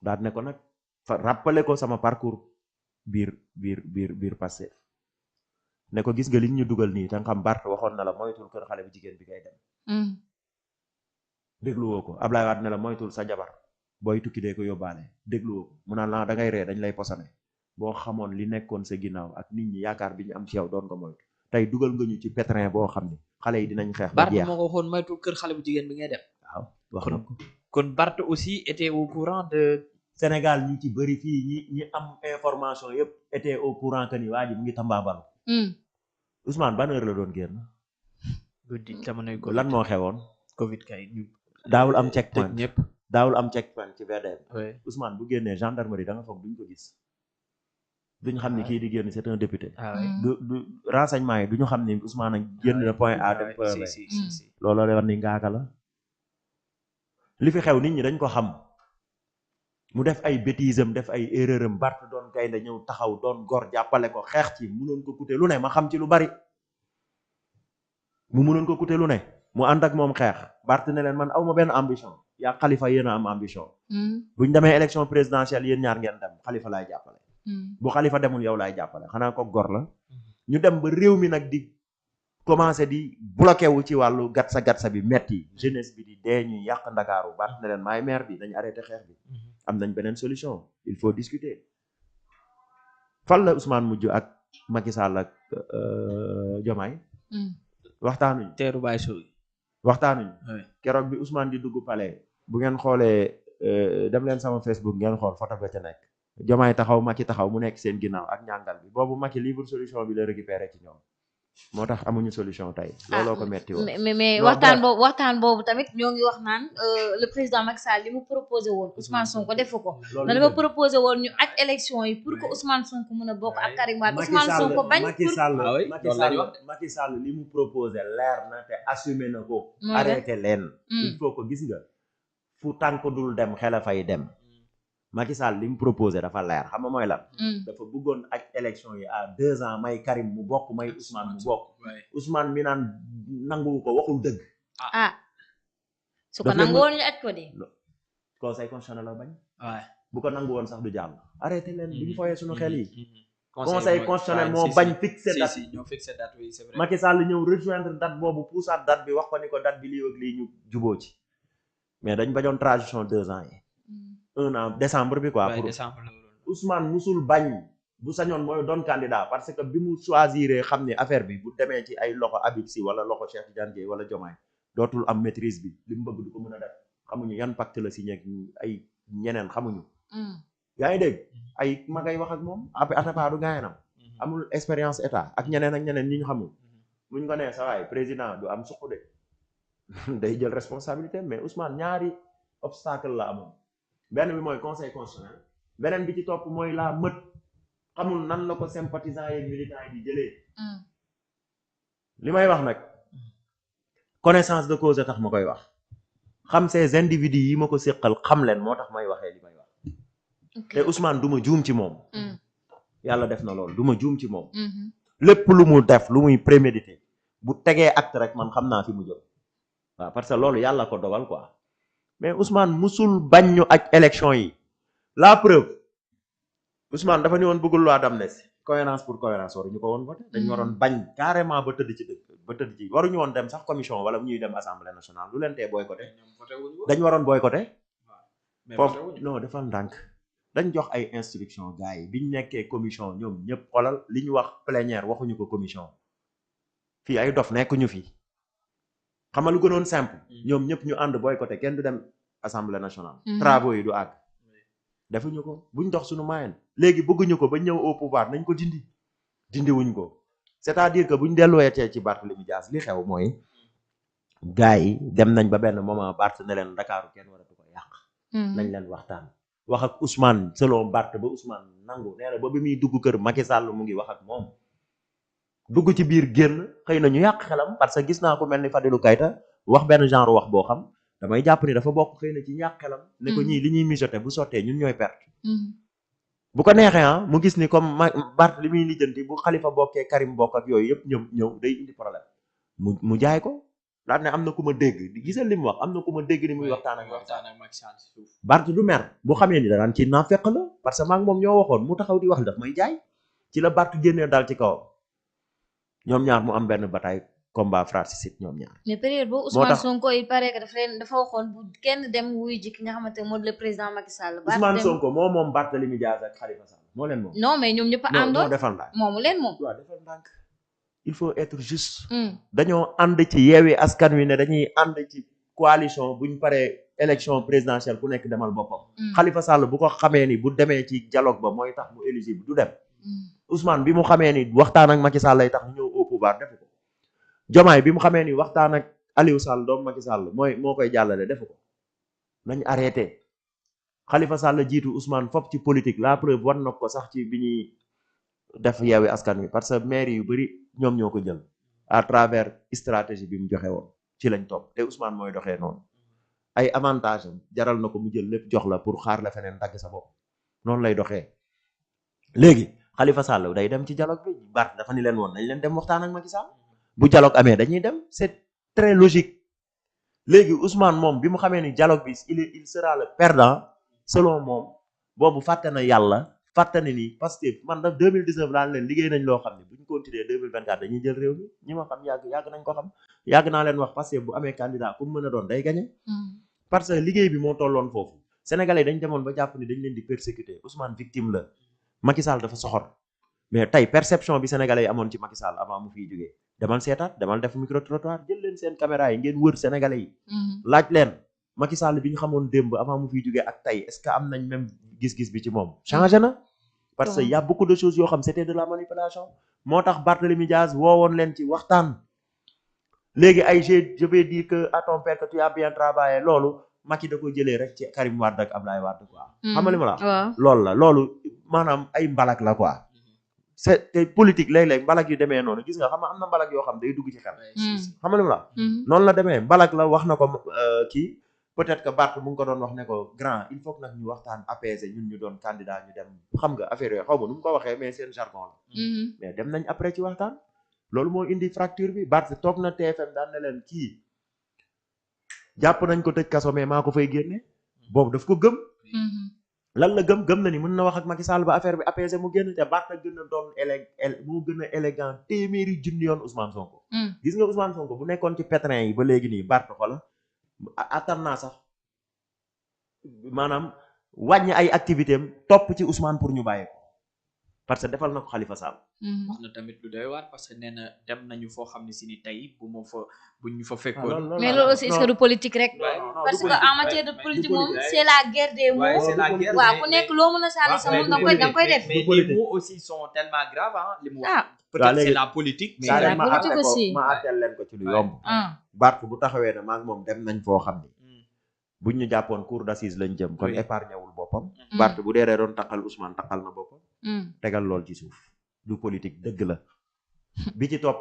daal ne ko nag rappeler ko sama parcours biir Pastef ne ko gis nga liñ ñu dugal nii te nga xam Bart waxoon na la moytul kër xale bu jigéen bi ngay dem. dégluwoo ko Ablaye Wade ne la moytul sa jabar booy tukki dee ko yóbbaale dégluwoo ko mu naan la da ngay ree dañ lay posone boo xamoon li nekkoon sa ginnaaw ak nit ñi yaakaar bi ñu am ci yow doon ko moytu tey dugal nga ñu ci pétrin boo xam ne xale yi dinañ xeex ba jeex. Bart moo ko waxoon moytul kër xale bu jigéen bi ngay dem. waaw wax na ko. kon Bart aussi était au courant de. Sénégal ñi ci bëri fii ñi am information yëpp était au courant que ni waa ji mu ngi tambaabalu. Ousmane ban heure la doon génn. guddi jamonoy Covid lan moo xewoon. Covid kay daawul am checkpoint ñëpp. daawul am checkpoint ci VDN. oui Ousmane bu génnee gendarmerie da nga foog duñ ko gis. duñ xam ni kii di génn c'est un député. du renseignement yi duñu xam ni Ousmane a génn na point A dem point B. looloo lay wax ni ngaaka la. li fi xew nit ñi dañ ko xam. mu def ay bêtises am def ay erreur am Bart doon gaynde ñëw taxaw doon gor jàppale ko xeex ci munoon ko coûter lu ne ma xam ci lu bari. mu munoon ko coûter lu ne mu ànd ak moom xeex Bart ne leen man awma benn ambition yaa Khalifa yéen a am ambition. buñ demee élection présidentielle yéen ñaar ngeen dem Khalifa laay jàppale. bu Khalifa demul yow laay jàppale xanaa ko gor la. ñu dem ba réew mi nag di commencé di bloqué wu ci wàllu gatsa bi metti jeunesse bi di dee ñuy yàq Ndakaaru Bart ne leen maay maire bi dañ arrêté xeex bi. am nañ beneen solution il faut discuter. fan la Ousmane mujj ak Macky Sall ak Diomaye. waxtaanuñ. teeru baay sooy. waxtaanuñ. keroog bi Ousmane di dugg palais bu ngeen xoolee dem leen sama Facebook ngeen xool photo ba ca nekk. Diomaye taxaw Macky taxaw mu nekk seen ginnaaw ak ñàngal bi boobu Macky livre solution bi la récupéré ci ñoom. moo tax amuñu solution tey. looloo ko metti woon mais waxtaan boobu tamit ñoo ngi wax naan le président Macky Sall li mu proposé woon Ousmane Sonko defu ko. loolu dafa proposé woon ñu ak élection yi pour que Ousmane Sonko mën a bokk ak Karim Wade. Ousmane Sonko bañ Macky Sall li mu proposé leer na te assumé na ko. arrêté leen. il faut que gis nga fu tànk dul dem xel a fay dem. Macky Sall li mu proposé dafa leer xam nga mooy lan. dafa bëggoon ak élection yi à 2 ans may Karim mu bokk may Ousmane mu bokk. Ousmane mi naan nanguwu ko waxul dëgg. su ko nangu woon ñu aj ko de. conseil constitutionnel la bañ. bu ko nangu woon sax du jàll. arrêté leen bu ñu fooyee suñu xel yi. conseil constitutionnel moo bañ fixé date. Macky Sall ñëw rejoindre date boobu poussaat date bi wax ko ni ko date bi lii ak lii ñu juboo ci. mais dañ bañoon transition 2 ans yi. 1 an décembre bi quoi. pour Ousmane musul bañ bu sañoon mooy doon candidat parce que bi mu choisir xam ne affaire bi bu demee ci ay loxo Habib Sy wala loxo Cheikh Tidiane Dièye wala Diomaye dootul am maîtrise bi li mu bëgg du ko mën a def xamuñu yan pacte la signé ak ay ñeneen xamuñu. yaa ngi dégg ay magay wax ak moom Atepa du gaayanam amul expérience état ak ñeneen ñi ñu xamul. muñ ko nee sa waay président du am suq de day jël responsabilité mais Ousmane ñaari obstacle la amoon. benn bi mooy conseil constitutionnel beneen bi ci topp mooy la mët xamul nan la ko sympathisants yeeg militants yi di jëlee. li may wax nag connaissance de cause tax ma koy wax xam ces individus yi ma ko séqal xam leen moo tax may waxee li may wax. te Ousmane du ma juum ci moom. yàlla def na loolu du ma juum ci moom. lépp lu mu def lu muy prémédité bu tegee acte rek man xam naa fi mu jëm waaw parce que loolu yàlla ko dogal quoi. mais Ousmane musul bañ ñu ak élection yi la preuve Ousmane dafa ni woon bëggul loi d'amnistie cohérence pour cohérence waruñu ko woon voté dañu waroon bañ carrément ba tëdd ci waruñu woon dem sax commission wala ñuy dem assemblée nationale lu leen tee boycotté dañ waroon boycotté foofu non dafa ndànk dañ jox ay instruction gars yi biñ nekkee commission ñoom ñëpp xoolal li ñu wax plénière waxuñu ko commission fii ay dof nekkuñu fi xam nga lu gënoon simple ñoom ñëpp ñu ànd boycotté kenn du dem assemblée nationale. travaux yi du àgg. defuñu ko buñ dox suñu moyen léegi bëgguñu ko ba ñëw au pouvoir nañ ko dindi wuñ ko c'est-à-dire que buñ delluweetee ci Barthélémy Dias li xew mooy gars yi dem nañ ba benn moment Barth ne leen Ndakaaru kenn waratu ko yàq. nañ leen waxtaan wax ak Ousmane selon Barth ba Ousmane nangu nee na ba bi muy dugg kër Macky Sall mu ngi wax ak moom. dugg ci biir génn xëy na ñu yàq xelam parce que gis naa ko mel ni Fadilou Keita wax benn genre wax boo xam damay jàpp ni dafa bokk xëy na ci yàq xelam. ne ko ñii li ñuy mijoté bu sottee ñun ñooy perte. bu ko neexee mu gis ni comme Bart li muy lijjanti bu Khalifa bokkee Karim bokk ak yooyu yëpp ñëw day indi problème mu jaay ko daal ne am na ku ma dégg gisal li mu wax am na ku ma dégg ni muy waxtaan ak Macky Sall suuf. Barth du mer bu xamee ni daan ci naafeq la parce que maa ngi moom ñoo waxoon mu taxaw di wax daf may jaay ci la Barth génnee daal ci kawam ñoom ñaar mu am benn bataille combat fratricide ñoom ñaar. mais période boobu Ousmane Sonko il paraît que dafa waxoon bu kenn dem wuy ji ki nga xamante ne moo le président Macky Sall. Ousmane Sonko moom Barthélémy Dias ak Khalifa Sall moo leen moom. non mais ñoom ñëpp a àndoon non defal ndànk moomu leen moom. waaw defal ndànk il faut être juste. dañoo ànd ci Yewwi Askan Wi ne dañuy ànd ci coalition buñ paree élection présidentielle ku nekk demal boppam. Khalifa Sall bu ko xamee ni bu demee ci dialogue ba mooy tax mu éligible du dem. Ousmane bi mu xamee ni waxtaan ak Macky Sall lay tax ñëw au pouvoir defu ko. Diomaye bi mu xamee ni waxtaan ak Aliou Sall doom Macky Sall moo koy jàllale defu ko nañ arrêté Khalifa Sall jiitu Ousmane fop ci politique la preuve war na ko sax ci bi ñuy def Yewwi Askan Wi parce que maire yu bëri ñoom ñoo ko jël à travers stratégie bi mu joxe woon ci lañ topp te Ousmane mooy doxee noonu ay avantage am jaral na ko mu jël lépp jox la pour xaar la feneen dagg sa bopp noonu lay doxee léegi Khalifa Sall day dem ci dialogue bi Barth dafa ni leen woon nañ leen dem waxtaan ak Macky Sall bu dialogue amee dañuy dem c'est très logique léegi Ousmane moom bi mu xamee ni dialogue bi il sera le perdant selon moom boobu fàtte na yàlla fàtte na ni parce que man da 2019 laa leen liggéey nañ loo xam ne bu ñu continuer 2024 dañuy jël réew mi ñi ma xam yàgg nañ ko xam yàgg naa leen wax parce que bu amee candidat pour mën a doon day gagné parce que liggéey bi moo tolloon foofu sénégalais dañ demoon ba jàpp ni dañ leen di persécuter Ousmane victime la Macky Sall dafa soxor mais tey perception bi sénégalais yi amoon ci Macky Sall avant mu fiy jógee demal seetaat demal def micro trottoir jël leen seen caméra yi ngeen wër sénégalais yi laaj leen Macky Sall bi ñu xamoon démb avant mu fiy jógee ak tey est-ce que am nañ même gis-gis bi ci moom changé na parce que y a beaucoup de choses yoo xam c'était de la manipulation moo tax Barthélémy Dias woowoon leen ci waxtaan léegi ay je vais dire que à ton père que tu as bien travaillé loolu Macky da ko jëlee rek ci Karim Wade ak Abdoulaye Wade quoi xam nga li ma la loolu maanaam ay mbalak la quoi c'est politique léeg-léeg mbalak yu demee noonu gis nga xam nga am na mbalak yoo xam day dugg ci xel xam nga li ma la noonu la demee mbalak la wax na ko kii peut-être que Barth mu ngi ko doon wax ne ko grand il faut que nag ñu waxtaan apaiser ñun ñu doon candidat ñu dem xam nga affaire yooyu xaw ma nu mu ko waxee mais seen jargon la mais dem nañ après ci waxtaan loolu moo indi fracture bi Barth toog na TFM daan ne leen kii jàpp nañ ko tëj kaso mais maa ko fay génne boobu daf ko gëm lan la gëm na ni mën na wax ak Macky Sall ba affaire bi apaisé mu génn te Barth gën a doon moo gën a élégant téeméeri junni yoon Ousmane Sonko gis nga Ousmane Sonko bu nekkoon ci pétrin yi ba léegi nii Barth xola attan naa sax maanaam wàññi ay activité am topp ci Ousmane pour ñu bàyyi ko parce que defal na ko Khalifa Sall wax na tamit lu doy waar parce que nee na dem nañu foo xam ne si ni tey buñ ñu fa fekkoon mais loolu aussi est-ce que du politique rek parce que en matière de politique moom c'est la guerre des mots waaw ku nekk loo mën a sànni sa moom da koy def mais les mots aussi sont tellement graves li mu wax peut-être c'est la politique mais c'est la politique aussi ma àtteel leen ko ci lu yomb Barth bu taxawee ne maa ngi moom dem nañ foo xam ni buñ ñu jàppoon cour d'assises lañ jëm kon épargné wul boppam Barth bu dee doon taqal Ousmane taqal na boppam tegal lool ci suuf du politique dëgg la bi ci topp